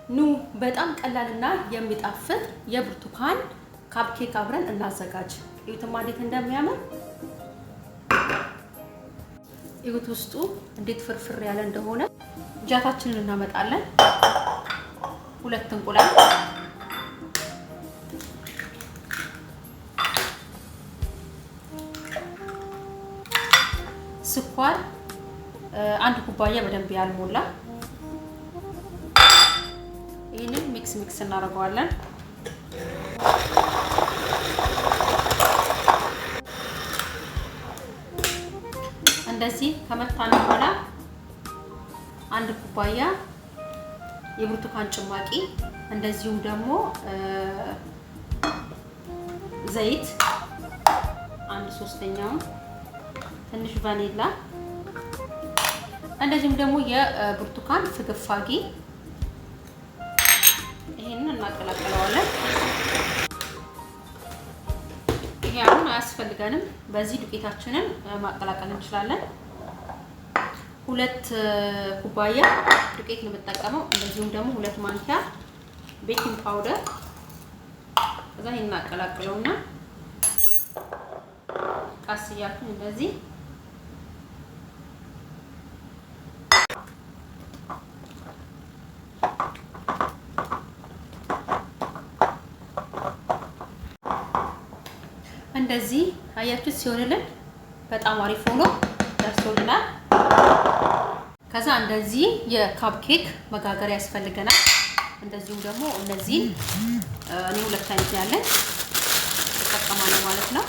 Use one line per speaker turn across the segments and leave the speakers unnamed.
ኑ በጣም ቀላልና የሚጣፍጥ የብርቱካን cupcake አብረን እናዘጋጅ። እዩትማ እንዴት እንደሚያምር እዩት። ውስጡ እንዴት ፍርፍር ያለ እንደሆነ። ጃታችንን እናመጣለን። ሁለት እንቁላል፣ ስኳር አንድ ኩባያ በደንብ ያልሞላ። ይህንን mix mix እናደርገዋለን። እንደዚህ ከመታን በኋላ አንድ ኩባያ የብርቱካን ጭማቂ፣ እንደዚሁም ደግሞ ዘይት 1/3ኛውን፣ ትንሽ ቫኒላ፣ እንደዚሁም ደግሞ የብርቱካን ፍግፋጊ ይሄንን እናቀላቅለዋለን። ይሄ አሁን አያስፈልገንም። በዚህ ዱቄታችንን ማቀላቀል እንችላለን። 2 ኩባያ ዱቄት ነው የምጠቀመው። እንደዚሁም ደግሞ 2 ማንኪያ baking powder። ከዛ ይሄን እናቀላቅለውና ቀስ እያልኩኝ እንደዚህ እንደዚህ አያችሁት ሲሆንልን በጣም አሪፍ ሆኖ ደርሶልናል። ከዛ እንደዚህ የ cupcake መጋገሪያ ያስፈልገናል። እንደዚሁም ደግሞ እነዚህን እኔ ሁለት አይነት ያለን እጠቀማለሁ ማለት ነው።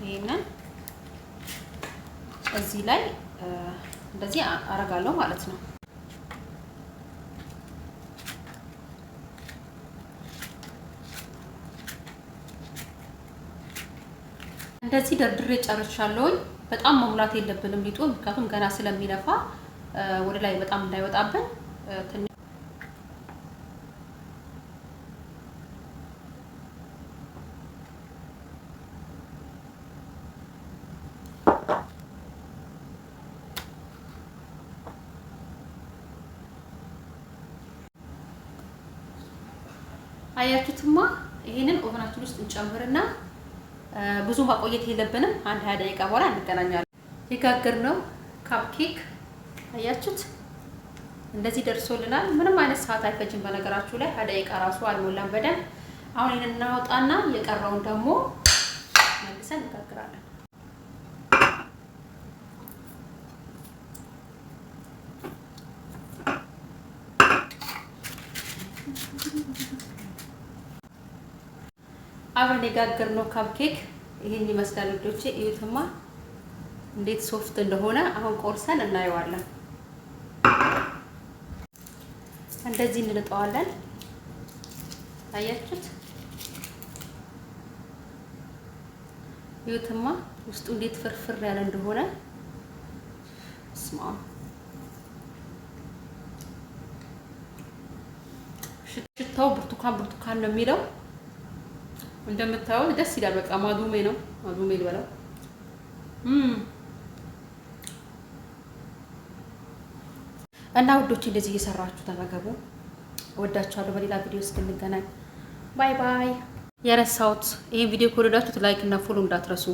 ይሄንን እዚህ ላይ እንደዚህ አረጋለሁ ማለት ነው። እንደዚህ ደርድሬ ጨርሻለሁኝ። በጣም መሙላት የለብንም ሊጡ፣ ምክንያቱም ገና ስለሚነፋ ወደ ላይ በጣም እንዳይወጣብን ትንሽ። አያችሁትማ። ይሄንን oven ኣችን ውስጥ እንጨምርና ብዙ ማቆየት የለብንም። አንድ 20 ደቂቃ በኋላ እንገናኛለን። የጋገርነው cupcake አያችሁት፣ እንደዚህ ደርሶልናል። ምንም አይነት ሰዓት አይፈጅም። በነገራችሁ ላይ 20 ደቂቃ ራሱ አልሞላም በደንብ። አሁን ይሄንን እናወጣና የቀረውን ደግሞ መልሰን እንጋግራለን። አብረን የጋገርነው cupcake ይህን ይመስላል ውዶቼ። እዩትማ እንዴት soft እንደሆነ አሁን ቆርሰን እናየዋለን። እንደዚህ እንልጠዋለን። ታያችሁት? እዩትማ ውስጡ እንዴት ፍርፍር ያለ እንደሆነ። ስማ፣ ሽታው ብርቱካን ብርቱካን ነው የሚለው። እንደምታዩት ደስ ይላል። በቃ ማዱሜ ነው፣ ማዱሜ ልበለው። እና ውዶች እንደዚህ እየሰራችሁ ተመገቡ። እወዳችኋለሁ። በሌላ ቪዲዮ እስክንገናኝ bye bye። የረሳሁት፣ ይሄን ቪዲዮ ከወደዳችሁት like እና follow እንዳትረሱ።